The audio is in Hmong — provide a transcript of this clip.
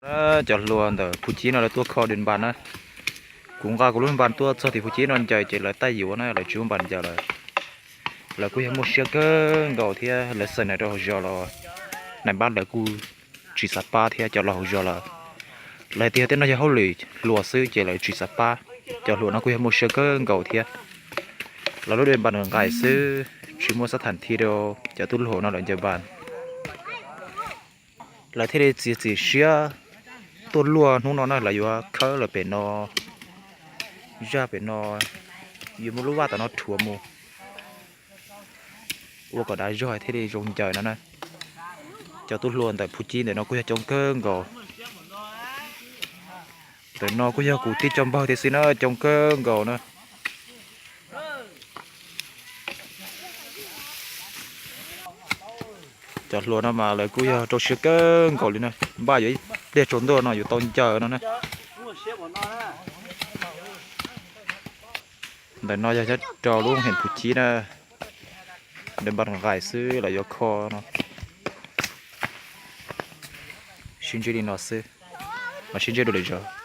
Cov hluas ntawm Phu Cib no lawv tuaj kho dej npas na. Kuv nqa kuv lub npas tuaj txog tim Phu Cib no ncaws ces lawv taij yuav na, lawv tsis muaj npas ncaws lawm. Lawv kuj yog muaj siab kawg nkaus thiab, lawv xeem neeg rau hauv zos los nais npab lawv kuj tsis xav pab thiab cov los hauv zos lawm. Lawv tias tej no yog hauj lwm hluas xwb ces lawv tsis xav pab. Cov hluas no kuj yog muaj siab kawg nkaus thiab. Lawv lub dej npas nqaim xwb, tsis muaj xab tham thi rau cov tub hluas no lawv ncaws npas. Lawv thiaj li txiav txim siab tuaj luaj hnub no na, lawv yuav khawb lawv pem no, zaj pem no, yuav muab lub vaj tom no rhuav mus ua kom dav zog thiaj li zoo ncaws no na. Cov tub hluas ntawm Phu Cib ntawm no kuj yog coob kawg nkaus. Ntawm no kuj yog kuv tij cov npawg tiam sis na, coob kawg nkaus na. Cov hluas no mas lawv kuj yog rau siab kawg nkaus li na, npaj yuav ib pliag tsaus ntuj no yuav tau ncaws no na. Ntawm no yog nyob rau lub heem Phu Cib na, dej npas nqaim xwb los yuav kho no. Sib ntsib li no xwb, mas sib ntsib dua lwm zaus.